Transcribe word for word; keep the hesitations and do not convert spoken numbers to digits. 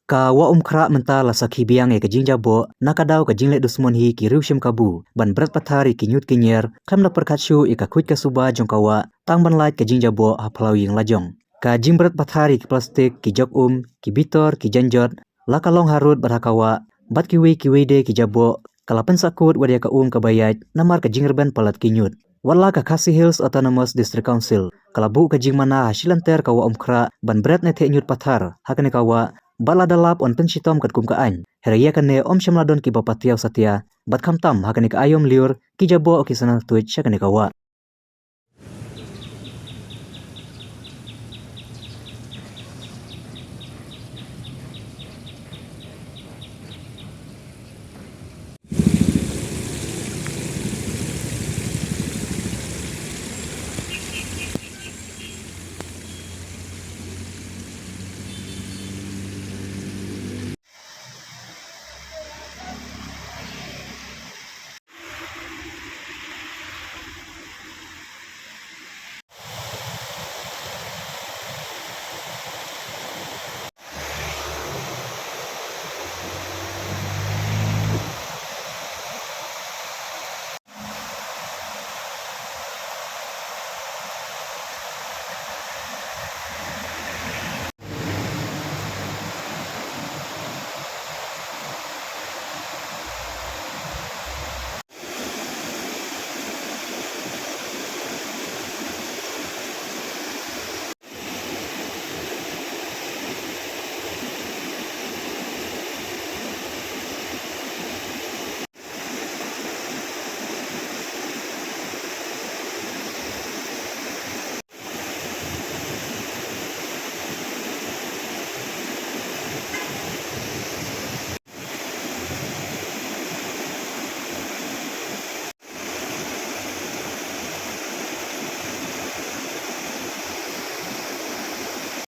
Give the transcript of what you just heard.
Ka Wah Umkhrah mynta la sakhi biang ïa ka jingjaboh na ka daw ka jingleh dusmon hi ki riew shim kabu ban bret pathar ïa ki ñiut ki ñier, khlem da pyrkhat shuh ïa ka khuid ka suba jong ka wah, tang ban lait ka jingjaboh ha phyllaw ïing lajong. Ka jingbret pathar ïa ki plastik, ki jok um, ki bitor, ki janjot, la ka long harud bad ha ka wah, bad kiwei kiwei de ki jaboh, ka la pynsahkut wat ïa ka um kaba ïaid namar ka jingrben palat ki ñiut. Wat la ka Khasi Hills Autonomous District Council ka la buh ka jingmana ha shilynter ka Wah Umkhrah ban bret ne theh ñiut pathar ha kane ka wah, bad la da lap yn pynshitom katkum ka aiñ. Hynrei ïa kane ym shym la don kiba patiaw satia, bad khamtam ha kane ka aïom lyiur ki jaboh ki sa nang tuid sha kane ka wah.